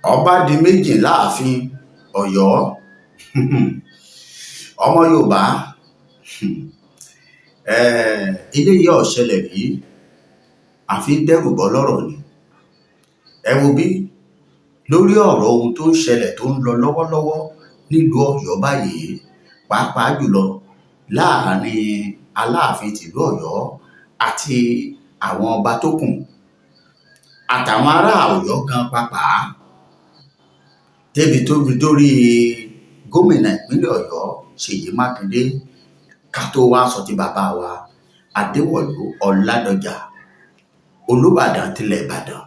Ọba di méjì láàfin Ọ̀yọ́. Ọmọ Yorùbá, eléyìí ò ṣẹlẹ̀ rí, àfi ń dẹ́rù bọ́ lọ́rọ̀ ni. Ẹ wo bí lórí ọ̀rọ̀ ohun tó ń ṣẹlẹ̀, tó ń lọ lọ́wọ́lọ́wọ́ nílùú Ọ̀yọ́ báyìí, pàápàá jùlọ láàrin Aláàfin tìlú Ọ̀yọ́ àti àwọn ọba tó kù àtàwọn ará Ọ̀yọ́ gan pàápàá, débi tó fi dórí gómìnà ìpínlẹ̀ Ọ̀yọ́ Ṣèyí Mákindé, ká tó wá sọ ti bàbá wa Adéwọ̀lú Ọládọjà, Olúbàdàn tilẹ̀ Ìbàdàn.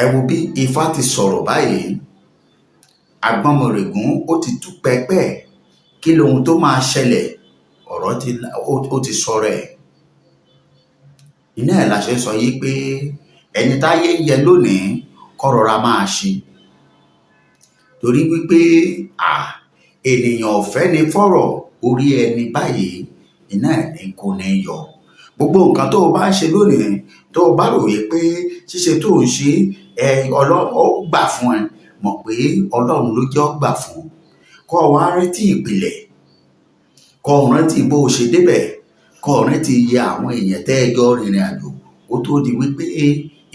Ẹ wo bí Ifá ti sọ̀rọ̀ báyìí, Àgbọnnìrègún ó ti tú pẹ́pẹ́. Kí lohun tó máa ṣẹlẹ̀? Ọ̀rọ̀ ti ó ti sọ̀rọ̀ ẹ̀. Iná ẹ̀ la ṣe ń sọ yìí pé ẹni táyé ń yẹ lónìí kó rọra máa ṣe, torí wípé ènìyàn ò fẹ́ ni fọ́rọ̀ orí ẹni báyìí, iná ẹ̀ ní kò ní yọ. Gbogbo nǹkan tó o bá ń ṣe lónìí, tó o bá rò wí pé ṣíṣe tó ń ṣe ẹ, Ọlọ́run ó gbà fún ẹ, mọ̀ pé Ọlọ́run ló jẹ́ ó gbà fún. Kó o wá rántí ìpìlẹ̀, kó o rántí bó o ṣe débẹ̀, kó o rántí iye àwọn èèyàn tẹ́ ẹ jọ rìnrìn àjò kó tó di wípé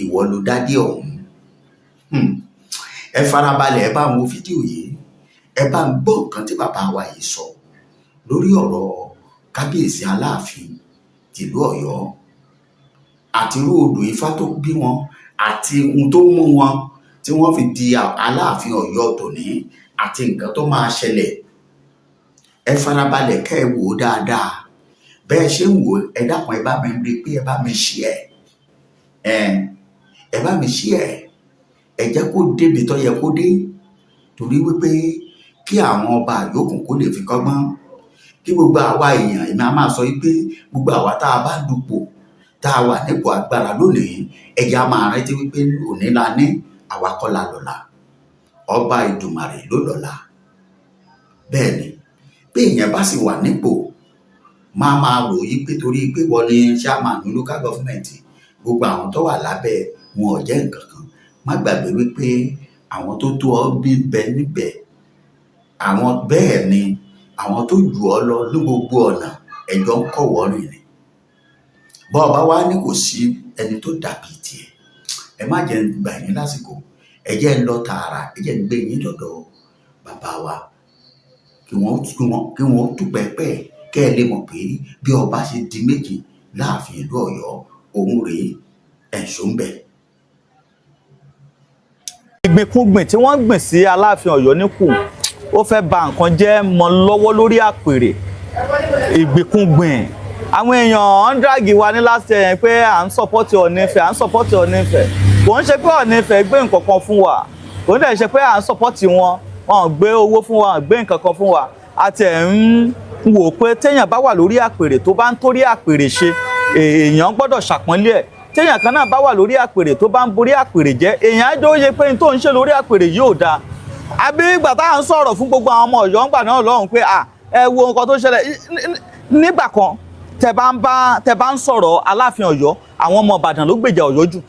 ìwọ ló dádé ọ̀hún. Ẹ farabalẹ̀, ẹ bá ń wo fídíò yìí, ẹ bá ń gbọ́ nǹkan tí bàbá wa yìí sọ lórí ọ̀rọ̀ kábíyèsí Aláàfin tìlú Ọ̀yọ́ àti irú odù Ifá tó bí wọn àti ohun tó mú wọn tí wọ́n fi di Aláàfin Ọ̀yọ́ tòní àti nǹkan tó máa ṣẹlẹ̀. Ẹ farabalẹ̀ kẹ́ ẹ wò ó dáadáa. Bẹ́ẹ̀ ṣe ń wò ó, ẹ dákun, ẹ bá mi rí i pé ẹ bá mi share ẹ, ẹ bá mi share ẹ, jẹ́ kó débi tó yẹ kó dé, torí wípé kí àwọn ọba yòókù kó lè fi kọ́gbọ́n, kí gbogbo àwa èèyàn, èmi á máa sọ wípé gbogbo àwa tá a bá dupò, tá a wà nípò agbára lónìí, ẹ jẹ́ á máa rántí wípé òní la ní, àwa kọ́ la lọ́la, ọba Ìdùmàrè ló lọ́la. Bẹ́ẹ̀ ni, bí èèyàn bá sì wà nípò, máa máa rò yí pé torí pé wọ́n ní chairman local government, gbogbo àwọn tó wà lábẹ́ wọn ò jẹ́ nǹkan kan. Má gbàgbé wípé àwọn tó tó ọ bí ń bẹ níbẹ̀. Àwọn bẹ́ẹ̀ ni, àwọn tó jù ọ lọ ní gbogbo ọ̀nà, ẹjọ́ ń kọ̀wọ́ rìn ni. Bọ́ ọ bá wá ní kò sí ẹni tó dàbí tiẹ̀. Ẹ má jẹ́ ń gbà yín lásìkò, ẹ jẹ́ ń lọ tààrà, ẹ jẹ́ ń gbé yín lọ́dọ̀ bàbá wa kí wọ́n tú pẹ́pẹ́, kẹ́ ẹ lè mọ̀ pé bí ọba ṣe di méjì láàfin ìlú Ọ̀yọ́, òun rèé ẹ̀ṣọ́ ń bẹ̀. Ìgbìnkúgbìn tí wọ́n gbìn sí Aláàfin Ọ̀yọ́ níkù, ó fẹ́ ba nǹkan jẹ́ mọ́ lọ́wọ́ lórí àpèrè. Ìgbìnkúgbìn, àwọn èèyàn ń drag wa ní last year yẹn pé à ń support Ọọ̀ni Ifẹ̀, à ń support Ọọ̀ni Ifẹ̀. Kò ń ṣe pé Ọọ̀ni Ifẹ̀ gbé nǹkan kan fún wa, kò ń dẹ̀ ṣe pé à ń support wọn. Wọn ò gbé owó fún wa, wọn ò gbé nǹkan kan fún wa. A tiẹ̀ ń wò pé téèyàn bá wà lórí àpèrè, tó bá ń torí àpèrè ṣe, èèyàn gbọ́dọ̀ ṣàpọ́nlé ẹ̀. Téèyàn kan náà bá wà lórí àpèrè, tó bá ń borí àpèrè jẹ́, èèyàn á jọ yẹ pé n tó ń ṣe lórí àpèrè yìí ò dáa. Àbí ìgbà tá à ń sọ̀rọ̀ fún gbogbo àwọn ọmọ Ọ̀yọ́ ńgbà náà lọ́hùn pé à ẹ wo nǹkan tó ṣẹlẹ̀ nígbà kan, tẹ bá ń sọ̀rọ̀ Aláàfin Ọ̀yọ́, àwọn ọmọ Ìbàdàn ló gbèjà Ọ̀yọ́ jù.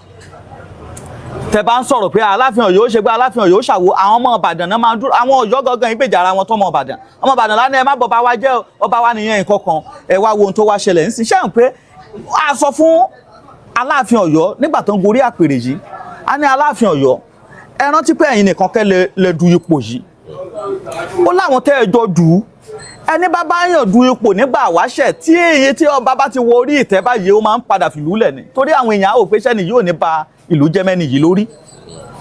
Tẹ bá ń sọ̀rọ̀ pé Aláàfin Ọ̀yọ́ ó ṣe gbé, Aláàfin Ọ̀yọ́ ó ṣàwo, àwọn ọmọ Ìbàdàn náà máa ń dúró. Àwọn Ọ̀yọ́ gangan yìí gbèjà ara wọn tọmọ Ìbàdàn. Ọmọ Ìbàdàn lánàá, ẹ má bọ̀ bá wa jẹ́, ọba wa nìyẹn. Nǹkan kan, ẹ wá wo ohun tó wá ṣẹlẹ̀ ńsìn. Ṣé ń pé a sọ fún Aláàfin Ọ̀yọ́ nígbà tó ń gorí àpèrè yìí, a ní, "Aláàfin Ọ̀yọ́, ẹ rántí pé ẹ̀yin nìkan kẹ́ lẹ du ipò yìí, ó láwọn tẹ́ ẹ jọ dù ú." Ẹni bá bá yàn du ipò nígbà wáṣẹ̀, tí èyí tí ọba bá ti wọ orí ìtẹ́ báyìí, ó máa ń padà fìlú lẹ̀ ni, torí àwọn èèyàn á wò pé sẹ́ni yóò ní ba ìlú jẹ́ mẹ́ni yìí lórí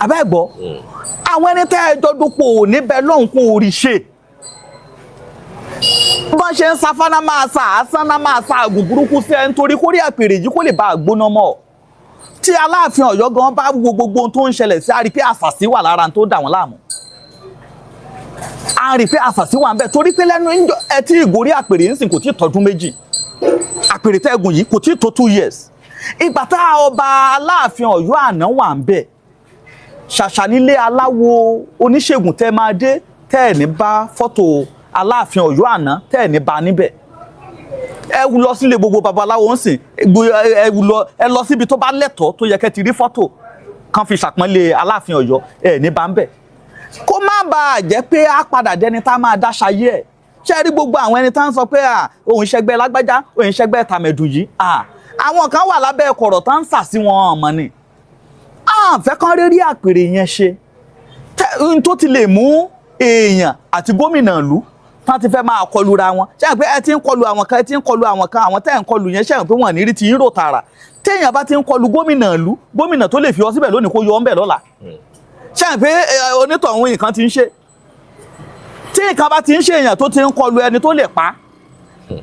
abẹ́gbọ́. Àwọn ẹni tẹ́ ẹ jọ dupò ò ní bẹ lọ́hùn kó orí ṣe bọ́n ṣe ń safáná, máa sa àásánná, máa sa àgùn burúkú sí ẹ, nítorí kórí àpèrè yìí kó lè bá a gbóná mọ́ ọ. Tí Aláàfin Ọ̀yọ́ gan bá wo gbogbo ohun tó ń ṣẹlẹ̀ sí, a rí pé àṣàsí wà lára tó dà wọ́n láàmú. A rí pé àṣàsí wà ń bẹ, torí pé lẹ́nu ẹ tí ìgòrí àpèrè ń sìn kò tí ì tọdún 2. Àpèrè tẹ́gùn yìí kò tí ì tó 2 years. Ìgbà tá ọba Aláàfin Ọ̀yọ́ àná wà ń bẹ, ṣàṣà nílé aláwo oníṣègùn tẹ́ máa dé tẹ́ ẹ̀ ní bá fọ́tò Aláàfin Ọ̀yọ́ àná, tẹ́ ẹ̀ ní bá níbẹ̀. Ẹ lọ sílé gbogbo babaláwo ń sìn, ẹ lọ síbi tó bá lẹ́tọ̀ọ́ tó yẹ kẹ́ ti rí fọ́tò. Kán fi ṣàpọ́nlé Aláàfin Ọ̀yọ́ ẹ̀ ní bá ń bẹ̀, kó má bàa jẹ́ pé á padà dẹni tá máa dáṣayé ẹ̀. Ṣé rí gbogbo àwọn ẹni tá ń sọ pé à òun ṣẹgbẹ́ lágbájá, òun ṣẹgbẹ́ tàmẹ̀dù yìí, à àwọn kan wà lábẹ́ kọ̀rọ̀ tá ń sà sí wọn ọmọ ni à fẹ́ kán rírí àpèrè yẹn ṣe n tó ti lè mú èèyàn àti gómìnà ìlú tán ti fẹ́ máa kọlura wọn. Ṣé àpé ẹ ti ń kọlu àwọn kan, ẹ ti ń kọlu àwọn kan, àwọn tẹ́ ẹ̀ ń kọlu yẹn, ṣé àpé wọn ní rí ti yín rò tààrà? Téèyàn bá ti ń kọlu gómìnà ìlú, gómìnà tó lè fi ọ síbẹ̀ lónìí kó yọ ọ́ ń bẹ̀ lọ́la, ṣé àpé onítọ̀hún nǹkan ti ń ṣe? Tí nǹkan bá ti ń ṣe èèyàn tó ti ń kọlu ẹni tó lè pa,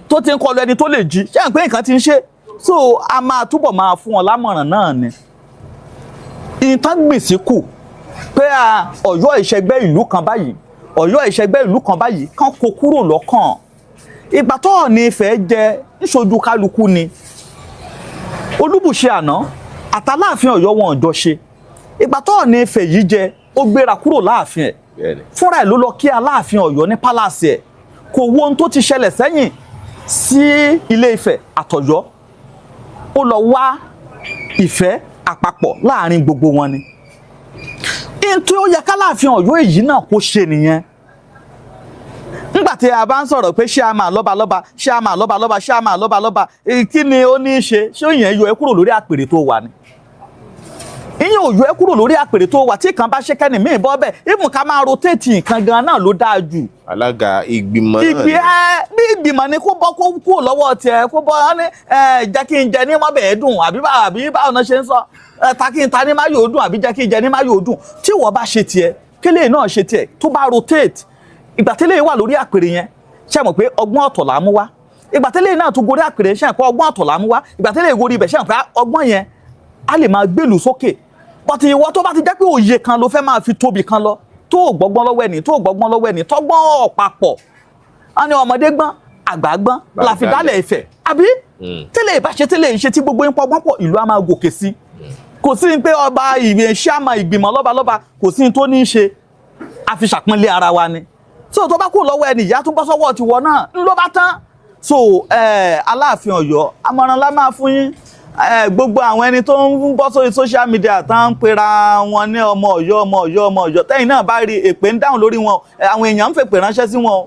tó ti ń kọlu ẹni tó lè jí, ṣé àpé nǹkan ti ń ṣe? So a máa túbọ̀ máa fún wọn lámọ̀ràn náà ni. Ìtàn gbèsè kù pé a Ọ̀yọ́ ìṣẹ́gbẹ́ ìlú kan báyìí, Ọ̀yọ́ ìṣẹ́gbẹ́ ìlú kan báyìí, kán kó kúrò lọ́kàn. Ìgbà tó Ọọ̀ni Ifẹ̀ jẹ níṣojú kálukú ni. Olúbùṣe àná àtàláàfin Ọ̀yọ́ wọn ò jọ ṣe. Ìgbà tó Ọọ̀ni Ifẹ̀ yìí jẹ, ó gbéra kúrò láàfin ẹ̀, fúnra ẹ̀ ló lọ kí Aláàfin Ọ̀yọ́ ní palace ẹ̀. Kò wo ohun tó ti ṣẹlẹ̀ sẹ́yìn sí Ilé Ifẹ̀ àtọ̀yọ́, ó lọ wá ìfẹ́ àpapọ̀ láàrin gbogbo wọn ni. N tí ó yẹ káláàfin Ọ̀yọ́ èyí náà kó ṣe nìyẹn. Nígbà tí a bá ń sọ̀rọ̀ pé ṣé a máa lọ́ba lọ́ba, ṣé a máa lọ́ba lọ́ba, ṣé a máa lọ́ba lọ́ba, kí ni ó ní í ṣe? Ṣé ìyẹn yọ ẹ́ kúrò lórí àpèrè tó wà ni? Ìyẹn ò yọ ẹ́ kúrò lórí àpèrè tó wà. Tí kan bá ṣe, kẹ́ni míì bọ́ bẹ́ẹ̀, even ká máa rotate nǹkan gan náà ló dáa jù. Alága ìgbìmọ̀ náà ìgbì ni. Ẹ bí ìgbìmọ̀ ni kó bọ́, kó kúrò lọ́wọ́ tiẹ̀, kó bọ́ ọ́ ní ẹ jẹ́ kí n jẹ ní mọ́ bẹ́ẹ̀ dùn, àbí bá àbí báwo náà ṣe ń sọ ẹ, ta kí n ta ní má yóò dùn, àbí jẹ́ kí n jẹ ní má yóò dùn. Tí wọ́n bá ṣe tiẹ̀, kélé náà ṣe tiẹ̀, tó bá rotate, ìgbà tẹ́lẹ̀ wà lórí àpèrè yẹn, ṣe mọ̀ pé ọgbọ́n ọ̀tọ̀ là á mú wá? Ìgbà tẹ́lẹ̀ náà tó gorí àpèrè, ṣe mọ̀ pé ọgbọ́n ọ̀tọ̀ là á mú wá? Ìgbà tẹ́lẹ̀ gorí ibẹ̀, ṣe mọ̀ pé ọgbọ́n yẹn á lè máa gbèlú sókè? But ìwọ tó bá ti jẹ́ pé òye kan ló fẹ́ máa fi tóbi kan lọ, tó ò gbọ́gbọ́n lọ́wọ́ ẹni, tó ò gbọ́gbọ́n lọ́wọ́ ẹni, tọ́gbọ́n ọ̀pápọ̀ á ní ọmọdé gbọ́n, àgbà gbọ́n la fi dálẹ̀ Ifẹ̀, àbí? Tẹ́lẹ̀ ìbáṣe tẹ́lẹ̀ ìṣe tí gbogbo yín pọ́gbọ́n pọ̀, ìlú á máa gòkè sí. Kò sí pé ọba ìwé ṣáàmà ìgbìmọ̀ lọ́balọ́ba, kò sí tó ní í ṣe. A fi ṣàpọ́nlé ara wa ni. So tó bá kú lọ́wọ́ ẹni, ìyá tún bọ́ sọ́wọ́ tiwọ náà ń ló bá tán. So Aláàfin Ọ̀yọ́, àmọ̀ràn la máa fún yín. Gbogbo àwọn ẹni tó ń bọ́ sórí social media tá ń pera wọn ní ọmọ Ọ̀yọ́, ọmọ Ọ̀yọ́, ọmọ Ọ̀yọ́, tẹ́yìn náà bá rí èpè ń dáhùn lórí wọn, àwọn èèyàn ń fèpè ránṣẹ́ sí wọn.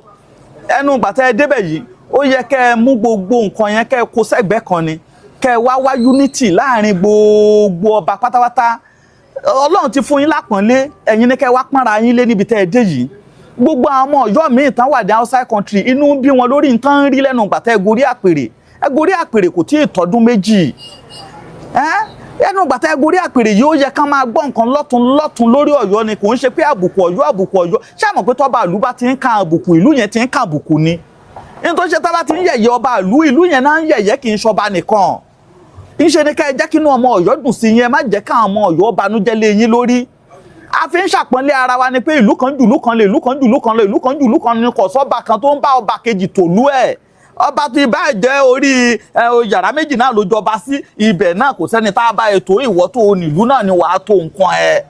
Ẹnu gbàtẹ́ ẹ débẹ̀ yìí, ó yẹ kẹ́ ẹ mú gbogbo nǹkan yẹn, kẹ́ ẹ kó sẹ́gbẹ̀ẹ́ kan ni, kẹ́ ẹ wá wá unity láàrin gbogbo ọba pátápátá. Ọlọ́run ti fún yín lápọ̀nlé, ẹ̀yin ní kẹ́ ẹ wá pọ́nra yín lé níbi tẹ́ ẹ dé yìí. Gbogbo àwọn ọmọ Ọ̀yọ́ míì tán wà ní outside country, inú ń bí wọn lórí nǹkan ń rí lẹ́nu gbàtẹ́ ẹ gorí àpèrè. Ẹ gorí àpèrè kò tí ì tọdún 2. Ẹnu gbàtẹ́ ẹ gorí àpèrè yìí, ó yẹ ká máa gbọ́ nǹkan lọ́tún lọ́tún lórí Ọ̀yọ́ ni. Kò ń ṣe pé àbùkù Ọ̀yọ́, àbùkù Ọ̀yọ́. Ṣé àmọ̀ pé tọ́ba ìlú bá ti ń kan àbùkù, ìlú yẹn ti ń kan àbùkù ni? Nítorí ṣe tábà ti ń yẹ̀yẹ́ ọba ìlú, ìlú yẹn náà ń yẹ̀yẹ́, kì í ṣọba nìkan. Ńṣe ni ká ẹ jẹ́ kínú ọmọ Ọ̀yọ́ dùn sí yẹn, má jẹ́ káwọn ọmọ Ọ̀yọ́ banújẹ́ lé yín lórí. A fi ń ṣàpọ́nlé ara wa ni pé ìlú kan jù ìlú kan lọ, ìlú kan jù ìlú kan lọ, ìlú kan jù ìlú kan ní. Kò sọ́ba kan tó ń bá ọba kejì tòlú ẹ̀. Ọba tó ibà jẹ́ orí yàrá méjì náà ló jọba sí ibẹ̀ náà, kò sẹ́ni tá a bá ètò. Ìwọ tó nílùú náà ni wàá tó nǹkan ẹ̀.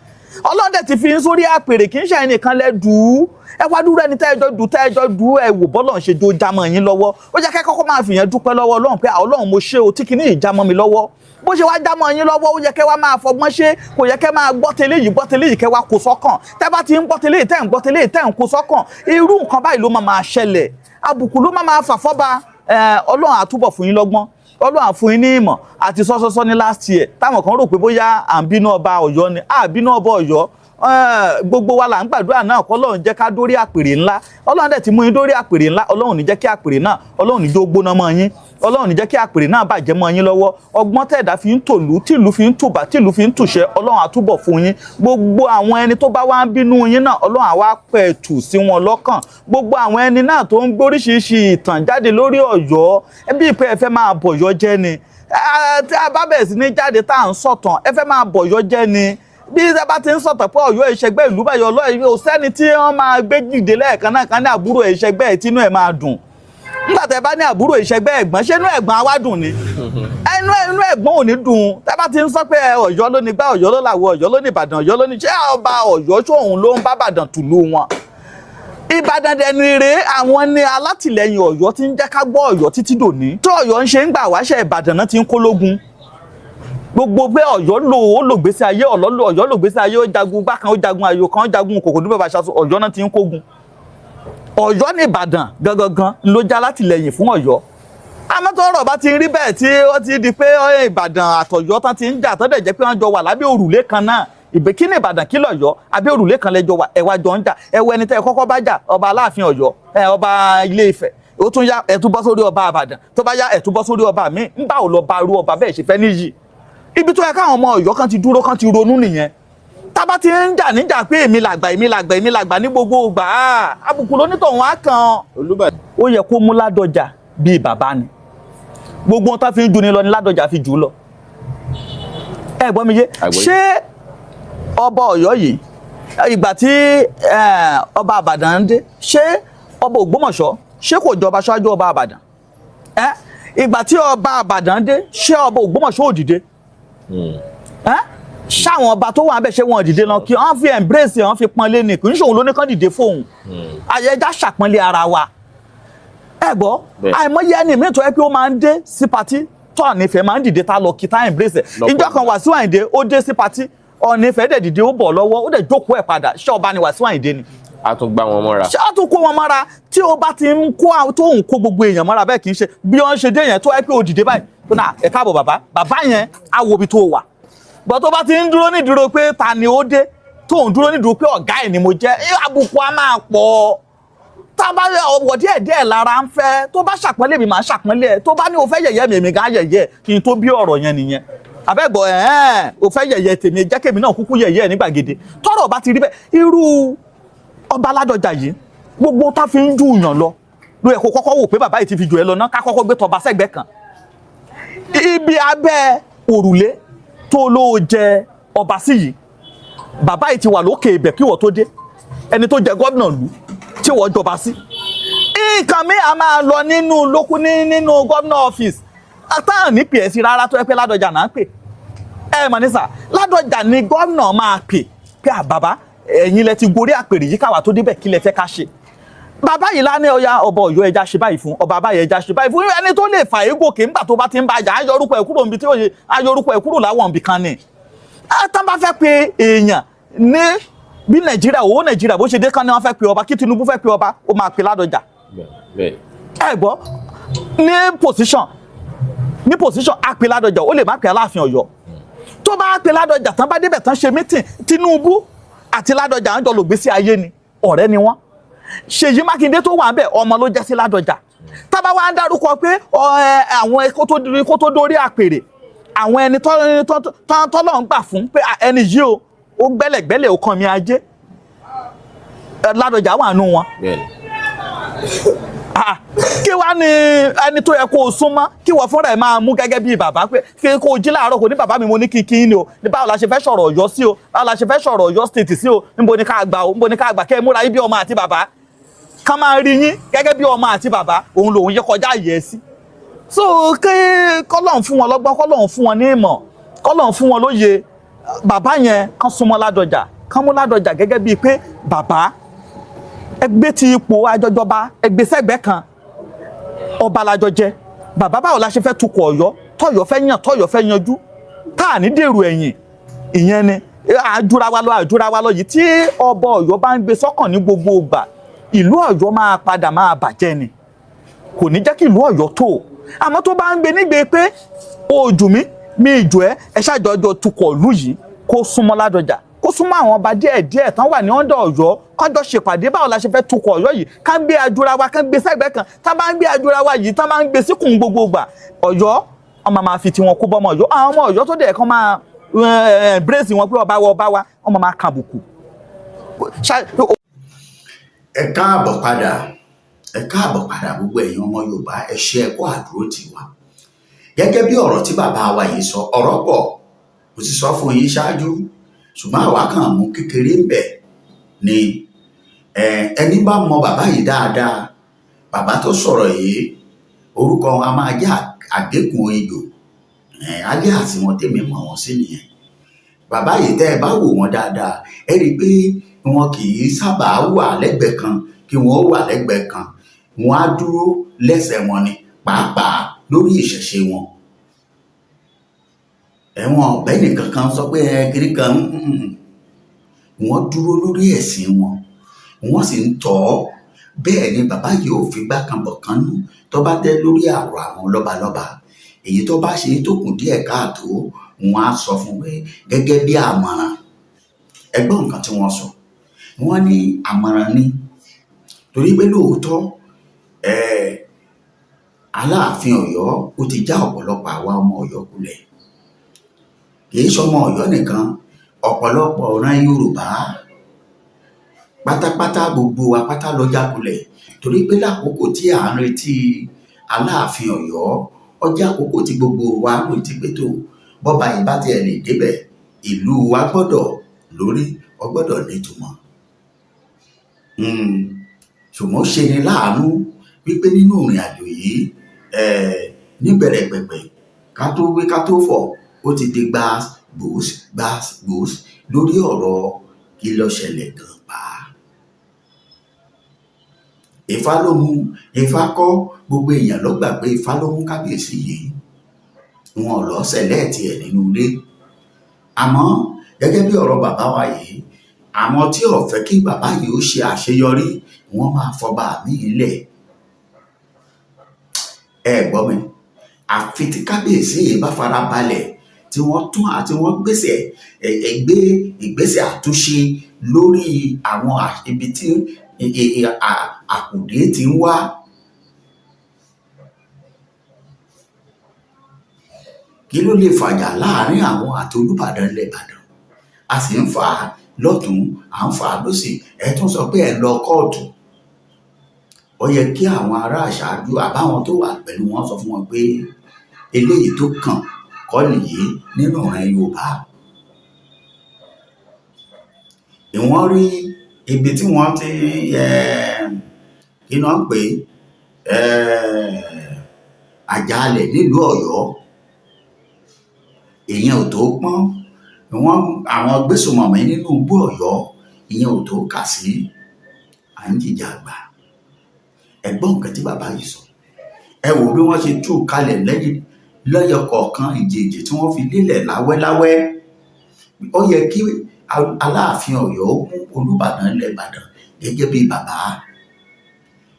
Ọlọ́dẹ ti fi ń sórí àpèrè, kì í ṣe ẹnìkan lẹ dù ú. Ẹ wá dúró, ẹni tẹ́ẹjọ́ dù, tẹ́ẹjọ́ dù ẹ wò bọ́lọ̀ ń ṣe jó jámọ́ yín lọ́wọ́. Ó jẹ́ kẹ́ kọ́kọ́ máa fìyẹn dúpẹ́ lọ́wọ́ Ọlọ́run pé Ọlọ́run, mo ṣe o tí kìíní ìjámọ́ mi lọ́wọ́. Bó ṣe wá jámọ́ yín lọ́wọ́, ó yẹ kẹ́ wá máa fọgbọ́n ṣe. Kò yẹ kẹ́ máa gbọ́ tẹ́lẹ̀ yìí, gbọ́ tẹ́lẹ̀ yìí, kẹ́ wá kó sọ́kàn. Tẹ́ bá ti ń gbọ́ tẹ́lẹ̀ yìí, tẹ́ ń gbọ́ tẹ́lẹ̀ yìí, tẹ́ ń kó sọ́kàn, irú nǹkan báyìí ló máa máa ṣẹlẹ̀. Àbùkù ló máa máa fà fọ́ba. Ọlọ́run á túbọ̀ fún yín lọ́gbọ́n, Ọlọ́run á fún yín ní ìmọ̀ àti sọ́sọ́sọ́. Ní last year, táwọn kan rò pé bóyá à ń bínú ọba Ọ̀yọ́ ni, à bínú ọba Ọ̀yọ́. Gbogbo wa là ń gbàdúrà náà kọ́lọ́run jẹ́ ká dórí àpèrè ńlá. Ọlọ́run dẹ̀ ti mú yín dórí àpèrè ńlá. Ọlọ́run ní jẹ́ kí àpèrè náà, Ọlọ́run ní jó gbóná mọ́ yín, Ọlọ́run ní jẹ́ kí àpèrè náà bàjẹ́ mọ́ yín lọ́wọ́. Ọgbọ́n tẹ̀dá fi ń tòlú, tìlú fi ń tùbà, tìlú fi ń tùṣẹ́, Ọlọ́run á túbọ̀ fún yín. Gbogbo àwọn ẹni tó bá wá ń bínú yín náà, Ọlọ́run á wá pẹ̀tù sí wọn lọ́kàn. Gbogbo àwọn ẹni náà tó ń gbóríṣiríṣi ìtàn jáde lórí Ọ̀yọ́, bí ìpẹ́ ẹ fẹ́ máa bọ̀yọ́ jẹ́ ni. Tí a bá bẹ̀rẹ̀ sí ní jáde tá à ń sọ̀tàn, ẹ fẹ́ máa bọ̀yọ́ jẹ́ ni. Bí ẹ bá ti ń sọ̀tàn pé Ọ̀yọ́ ìṣẹ́gbẹ́ ìlú báyọ̀ ọlọ́ọ̀, ò sẹ́ni tí wọ́n máa gbé dìde lẹ́ẹ̀kan náà kan ní àbúrò ìṣẹ́gbẹ́ ẹ̀ tínú ẹ̀ máa dùn. Nígbà tẹ́ bá ní àbúrò ìṣẹ́gbẹ́ ẹ̀gbọ́n, ṣé inú ẹ̀gbọ́n á wá dùn ni? Ẹnu ẹ̀gbọ́n ò ní dùn. Tẹ́ bá ti ń sọ pé Ọ̀yọ́ ló ní gbá, Ọ̀yọ́ ló làwọ̀, Ọ̀yọ́ ló ní Ìbàdàn, Ọ̀yọ́ ló ní, ṣé ọba Ọ̀yọ́ ṣóun ló ń bá Ìbàdàn tùlú wọn? Ìbàdàn dẹni rèé, àwọn ní alátìlẹyìn Ọ̀yọ́ tí ń jẹ́ ká gbọ́ Ọ̀yọ́ títí dòní. Tí Ọ̀yọ́ ń ṣe ń gbà wáṣẹ, Ìbàdàn náà ti ń kó lógun. Gbogbo pé Ọ̀yọ́ lò ó lò gbèsè ayé, Ọ̀yọ́ lò, Ọ̀yọ́ lò gbèsè ayé, ó jagun gbá kan, ó jagun ayò kan, ó jagun kòkò dúpẹ́ bàṣà. Ọ̀yọ́ náà ti ń kógun. Ọ̀yọ́ ní Ìbàdàn gangan ló já látìlẹ́yìn fún Ọ̀yọ́. Àmọ́ tọ́rọ̀ bá ti rí bẹ́ẹ̀, tí ó ti di pé Ìbàdàn àtọ̀yọ́ tán ti ń jà, tó dẹ̀ jẹ́ pé wọ́n jọ wà lábẹ́ òrùlé kan náà, ìbí kí ní Ìbàdàn, kí lọ́yọ́, abẹ́ òrùlé kan lẹ́jọ́ wà, ẹ̀wà jọ ń jà. Ẹ̀wọ̀ ẹni tẹ́ ẹ kọ́kọ́ bá jà, ọba Aláàfin Ọ̀yọ́, ẹ ọba Ilé Ifẹ̀, ó tún yá, ẹ tún bọ́ sórí ọba Ìbàdàn, tó bá yá, ẹ tún bọ́ sórí ọba míì. Ń bá ò lọ bá irú ọba bẹ́ẹ̀ ṣe fẹ́ níyì. Ibi tó yẹ káwọn ọmọ Ọ̀yọ́ kan ti dúró, kan ti ronú nìyẹn. Tábà ti ń jà níjà pé èmi làgbà, èmi làgbà, èmi làgbà ní gbogbo ìgbà, àbùkù lónítọ̀hún á kàn. Olúbàdàn. Ó yẹ kó mú Ládọjà bíi bàbá ni. Gbogbo wọn tó fi ń juni lọ ni Ládọjà fi jù ú lọ. Ẹ gbọ́ mi yé? Àgbọ́yé. Ṣé ọba Ọ̀yọ́ yìí, ìgbà tí ọba Àbàdàn ń dé, ṣé ọba Ògbómọ̀ṣọ́, ṣé kò jọba ṣáájú ọba Àbàdàn? Ìgbà tí ọba Àbàdàn dé, ṣé ọba Ògbómọ̀ṣọ́ ò dìde? Ṣáwọn ọba tó wà bẹ́ẹ̀, ṣé wọn dìde lọ kí wọ́n fi embrace, wọ́n fi pọ́nlé ni? Kì í ṣòun ló ní kán dìde fóun. Ayẹja ṣàpọ́nlé ara wa. Ẹ gbọ́? Bẹ́ẹ̀. Àìmọye ẹni mi tó yẹ pé ó máa ń dé sí party tó ànífẹ́ máa ń dìde tá lọ kí, tá embrace ẹ̀. Lọ́pọ̀ Ìjọ kan, Wàsíù Àyìndé ó dé sí party, Ọ̀nìfẹ́ dẹ̀ dìde, ó bọ̀ lọ́wọ́, ó dẹ̀ jókòó ẹ̀ padà. Ṣé ọba ni Wàsíù Àyìndé ni? A tún gbá wọn mọ́ra. Ṣé á tún kó wọn mọ́ra? Tí o bá ti ń kó tó ń kó gbogbo èèyàn mọ́ra bẹ́ẹ̀, kì í ṣe bí wọ́n ṣe dé yẹn tó ẹ pé o dìde báyìí tó náà, ẹ káàbọ̀ bàbá, bàbá yẹn á wo ibi tó wà bọ́. Tó bá ti ń dúró nídúró pé ta ni ó dé, tó ń dúró nídúró pé ọ̀gá ẹ̀ ni mo jẹ́, àbùkù á máa pọ̀. Tá a bá ọ̀wọ̀ díẹ̀ díẹ̀ lára ń fẹ́. Tó bá ṣàpọ́nlé mi, máa ṣàpọ́nlé ẹ̀. Tó bá ní o fẹ́ yẹ̀yẹ́ mi, èmi gan á yẹ̀yẹ́ ẹ̀. Kí n tó bí ọ̀rọ̀ yẹn nìyẹn abẹ́gbọ̀ ẹ̀ẹ́n, o fẹ́ yẹ̀yẹ́ tèmi, jẹ́ kémi náà kúkú yẹ̀yẹ́ ẹ̀ ní gbàgede. Tọ́rọ̀ bá ti rí bẹ́ẹ̀, irú ọba Ládọjà yìí, gbogbo tá fi ń jù yàn lọ ló yẹ kó kọ́kọ́ wò pé bàbá yìí ti fi jù ẹ lọ ná. Ká kọ́kọ́ gbé tọba sẹ́gbẹ́ kan. Ibi abẹ́ òrùlé tó ló jẹ ọba sí yìí, bàbá yìí ti wà lókè ibẹ̀ kí wọ́n tó dé. Ẹni tó jẹ gómìnà lù tí wọ́n jọba sí, nǹkan mi a máa lọ nínú lókun ní nínú gómìnà ọ́fíìsì táwọn ní pè é sí rárá, tó yẹ pé Ládọjà náà ń pè ẹ mọ̀ ní sà. Ládọjà ni gómìnà máa pè pé à bàbá, ẹ̀yin lẹ ti gorí àpèrè yìí káwa tó débẹ̀, kí lẹ fẹ́ ká ṣe? Bàbá yìí lá ní ọya ọba Ọ̀yọ́, ẹja ṣe báyìí fún ọba báyìí, ẹja ṣe báyìí fún ẹni tó lè fà é gòkè. Nígbà tó bá ti ń bá jà, ayọrúkọ ẹ kúrò níbi tí ó yẹ, ayọrúkọ ẹ kúrò láwọn ibì kan ni. Tán bá fẹ́ pe èèyàn ní bí Nàìjíríà, owó Nàìjíríà bó ṣe dé kán ni wọ́n fẹ́ pe ọba, kí Tinubu fẹ́ pe ọba, ó máa pe Ládọjà. Bẹ́ẹ̀. Ẹ gbọ́, ní position á pe Ládọjà, ó lè má pe Aláàfin Ọ̀yọ́. Tó bá pe Ládọjà tán, bá débẹ̀ tán, ṣe meeting, Tinubu àti Ládọjà ń jọ lògbésí ayé ni, ọ̀rẹ́ ni wọ́n. Ṣèyí Mákindé tó wà ń bẹ̀, ọmọ ló jẹ́ sí Ládọjà. Tábà wá ń dárúkọ pé àwọn kó tó dórí àpèrè, àwọn ẹni tọ́lọ́ ń gbà fún pé ẹni yìí o, ó gbẹ́lẹ̀gbẹ́lẹ̀, ó kàn mí ajé. Ládọjà wà nù wọn. Bẹ́ẹ̀ni. Kí wá ní ẹni tó yẹ kó o súnmọ́, kí wọ́n fúnra ẹ̀ máa mú gẹ́gẹ́ bíi bàbá, pé kí kó o jí láàárọ̀, kò ní bàbá mi, mo ní kí kí ni o, ní báwo la ṣe fẹ́ sọ̀rọ̀ Ọ̀yọ́ sí o, báwo la ṣe fẹ́ sọ̀rọ̀ Ọ̀yọ́ State sí o, níbo ni ká gbà o, níbo ni ká gbà, kẹ́ ẹ múra yín bí ọmọ àti bàbá, ká máa rí yín gẹ́gẹ́ bí ọmọ àti bàbá, òun lòun yẹ kọjá yẹ sí. So kí kọ́lọ́n fún wọn lọ́gbọ́n, kọ́lọ́n fún wọn ní ìmọ̀, kọ́lọ́n fún wọn lóye. Bàbá yẹn, kán súnmọ́ Ládọjà, kán mú Ládọjà gẹ́gẹ́ bíi pé bàbá, ẹgbẹ́ ti ipò àjọjọba, ẹgbẹ́ sẹ́gbẹ́ kan, ọba lajọ jẹ. Bàbá, báwo la ṣe fẹ́ tukọ̀ Ọ̀yọ́, tọ̀yọ́ fẹ́ yàn, tọ̀yọ́ fẹ́ yanjú, tá à ní dèrò ẹ̀yìn? Ìyẹn ni àjúra wa lọ, àjúra wa lọ yìí tí ọba Ọ̀yọ́ bá ń gbé sọ́kàn ní gbogbo ìgbà, ìlú Ọ̀yọ́ máa padà máa bàjẹ́ ni, kò ní jẹ́ kí ìlú Ọ̀yọ́ tó. Àmọ́ tó bá ń gbé nígbè pé ojú mi mi ìjọ ẹ ẹ ṣàjọjọ tukọ̀ ìlú yìí, kó súnmọ́ Ládọjà, kó súnmọ́ àwọn ọba díẹ̀ díẹ̀ tán wà ní ọ̀dọ̀ Ọ̀yọ́, kọjọ ṣèpàdé, báwo la ṣe fẹ́ tukọ̀ Ọ̀yọ́ yìí, ká gbé ajura wa, ká gbé sẹ́gbẹ́ kan. Tá bá ń gbé ajura wa yìí, tá bá ń gbé síkùn gbogbo gbà, Ọ̀yọ́ ọmọ máa fi tiwọn kó bọ́mọ Ọ̀yọ́. Àwọn ọmọ Ọ̀yọ́ tó dẹ̀ kán máa embrace wọn pé ọba wa, ọba wa, ọmọ máa kàbùkù. Ẹ káàbọ̀ padà, ẹ káàbọ̀ padà, gbogbo ẹ̀yin ọmọ Yorùbá, ẹ ṣé, ẹ kú àdúró tì wá. Gẹ́gẹ́ bí ọ̀rọ̀ tí bàbá wa yìí sọ, ọ̀rọ̀ pọ̀, mo ti sọ fún yín ṣáájú, ṣùgbọ́n àwa kàn mú kékeré ń bẹ̀ ni. Ẹni bá mọ bàbá yìí dáadáa, bàbá tó sọ̀rọ̀ yìí, orúkọ wọn a máa jẹ́ Àgékùn Ejò, alias wọn tèmi mọ̀ wọ́n sí nìyẹn. Bàbá yìí, tẹ́ ẹ bá wò wọ́n dáadáa, ẹ rí i pé wọn kì í sábà wà lẹ́gbẹ̀ẹ́ kan, kí wọ́n wà lẹ́gbẹ̀ẹ́ kan, wọ́n á dúró lẹ́sẹ̀ wọn ni, pàápàá lórí ìṣẹ̀ṣe wọn. Ẹ̀wọ̀n ọ̀bẹ nìkan kan sọ pé ẹ kiri kan, wọ́n dúró lórí ẹ̀sìn wọn, wọ́n sì ń tọ̀ ọ́. Bẹ́ẹ̀ ni bàbá yìí ò fi gbá kan bọ̀ kan nú tó bá dé lórí àrò àwọn lọ́balọ́ba. Èyí tó bá ṣe tó kù díẹ̀ káàtó, wọn á sọ fún pé gẹ́gẹ́ bí àmọ̀ràn. Ẹ gbọ́ nǹkan tí wọ́n sọ. Wọ́n ní àmọ̀ràn ni, torí pé lóòótọ́ Aláàfin Ọ̀yọ́ ó ti já ọ̀pọ̀lọpọ̀ àwa ọmọ Ọ̀yọ́ kulẹ̀. Kì í ṣọmọ Ọ̀yọ́ nìkan, ọ̀pọ̀lọpọ̀ ọ̀ràn Yorùbá pátápátá, gbogbo wa pátá ló já kulẹ̀, torí pé lákòókò tí à ń retí Aláàfin Ọ̀yọ́, ó jẹ́ àkókò tí gbogbo wa ń retí pé tó bọ́ba yìí bá tiẹ̀ lè débẹ̀, ìlú wa gbọ́dọ̀ lórí, ó gbọ́dọ̀ nítumọ̀. Ṣùgbọ́n ó ṣe ni láàánú wípé nínú ìrìn àjò yìí, níbẹ̀rẹ̀ pẹ̀pẹ̀, ká tó wí ká tó fọ̀, ó ti di gbas gbòs gbas gbòs lórí ọ̀rọ̀ kí ló ṣẹlẹ̀ gan pa. Ifá ló mú, Ifá kọ́, gbogbo èèyàn ló gbà pé Ifá ló mú kábíyèsí yìí. Wọn ò lọ sẹ̀lẹ́ẹ̀tì ẹ̀ nínú ilé. Àmọ́ gẹ́gẹ́ bí ọ̀rọ̀ bàbá wa yìí, àwọn tí ò fẹ́ kí bàbá yìí ó ṣe àṣeyọrí, wọ́n máa fọba míì lẹ̀. Ẹ gbọ́ mi, àfi tí kábíyèsí yìí bá fara balẹ̀, tí wọ́n tún àti wọ́n gbèsè gbé ìgbésẹ̀ àtúnṣe lórí àwọn ibi tí àkùdé ti ń wá. Kí ló lè fàjà láàrin àwọn àti Olúbàdàn ilẹ̀ Ìbàdàn? A sì ń fà á lọ́tùn, à ń fà á lósì, ẹ tún sọ pé ẹ lọ kóòtù. Ó yẹ kí àwọn ará àṣáájú àbáwọn tó wà pẹ̀lú wọn sọ fún wọn pé eléyìí tó kàn kọ́ nìyí nínú ìran Yorùbá. Ìwọ́n rí ibi tí wọ́n ti kí náà ń pè àjàalẹ̀ nílùú Ọ̀yọ́, ìyẹn ò tó pọ́n. Wọ́n àwọn gbésùmọ̀mí nínú igbó Ọ̀yọ́, ìyẹn ò tó kà sí à ń jìjà àgbà. Ẹ gbọ́ nǹkan tí bàbá yìí sọ. Ẹ wò bí wọ́n ṣe tú kalẹ̀ lẹ́yìn lọ́yọ̀ kọ̀ọ̀kan ìjèèjì tí wọ́n fi lélẹ̀ láwẹ́láwẹ́. Ó yẹ kí Aláàfin Ọ̀yọ́ mú Olúbàdàn ilẹ̀ Ìbàdàn gẹ́gẹ́ bí bàbá,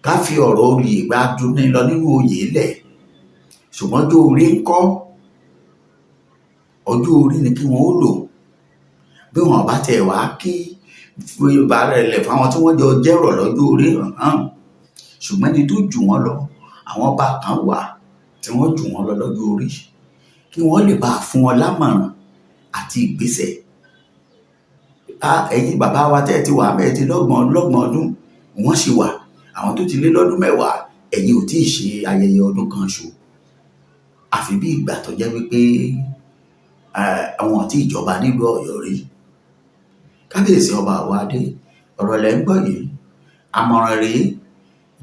ká fi ọ̀rọ̀ oyè gba dúní lọ nínú oyè lẹ̀. Ṣùgbọ́n ọjọ́ orí ń kọ́, ọjọ́ orí ni kí wọ́n ó lò. Bí wọn bá tiẹ̀ wá kí bàárẹ̀ lẹ̀ fáwọn tí wọ́n jọ jẹ́rọ̀ lọ́jọ́ orí hàn, ṣùgbọ́n ẹni tó jù wọ́n lọ, àwọn ọba kan wà tí wọ́n jù wọ́n lọ lọ́jọ́ orí, kí wọ́n lè bá fún wọn lámọ̀ràn àti ìgbésẹ̀. Ẹ̀yin bàbá wa tẹ́ ẹ ti wà bẹ́ẹ̀ ti lọ́gbọ̀n ọdún, wọ́n sì wà. Àwọn tó ti lé lọ́dún mẹ́wàá, ẹ̀yin ò tí ì ṣe ayẹyẹ ọdún kan ṣo. Àfi bí ìgbà tó jẹ́ wípé àwọn tí ìjọba nílùú Ọ̀yọ́ rí. Kábíyèsí ọba Àwọ̀adé, ọ̀rọ̀ lẹ́ ń gbọ́ yìí, àmọ̀ràn rèé.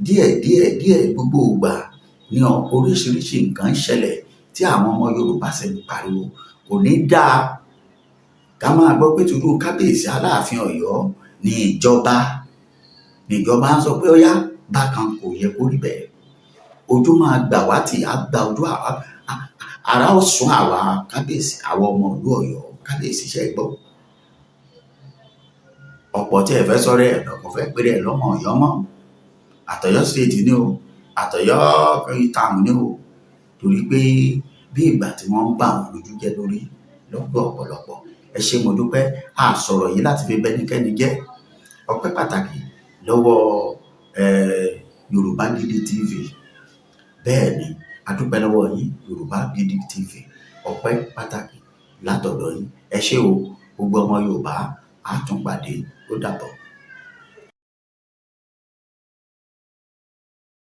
Díẹ̀ díẹ̀ díẹ̀ gbogbo ìgbà ní oríṣiríṣi nǹkan ń ṣẹlẹ̀ tí àwọn ọmọ Yorùbá sì ń pariwo. Kò ní dáa ká máa gbọ́ pé tùrú kábíyèsí Aláàfin Ọ̀yọ́ ní ìjọba ń sọ pé ó yá bákan, kò yẹ kó rí bẹ́ẹ̀. Ojú máa gbà wá tì á gba ojú ara ó sún àwa kábíyèsí, àwa ọmọ ìlú Ọ̀yọ́. Kábíyèsí ṣe gbọ́. Ọ̀pọ̀ tí ẹ fẹ́ sọ̀rọ̀ ẹ̀ lọ́kọ̀ fẹ́ péré ẹ̀ lọ́mọ Ọ̀yọ́ mọ́. Àtọ̀yọ́ state ni o, Àtọ̀yọ́ town ni o, torí pé bí ìgbà tí wọ́n ń bà wọ́n lójú jẹ́ lórí lọ́pọ̀ ọ̀pọ̀lọpọ̀. Ẹ ṣé, mo dúpẹ́. A sọ̀rọ̀ yìí láti fi bẹ́nikẹ́ni jẹ́. Ọpẹ́ pàtàkì lọ́wọ́ Yorùbá Gidi TV. Bẹ́ẹ̀ ni, a dúpẹ́ lọ́wọ́ yín Yorùbá Gidi TV. Ọpẹ́ pàtàkì látọ̀dọ̀ yín. Ẹ ṣé o, gbogbo ọmọ Yorùbá, á tún pàdé. Ó dàbọ̀.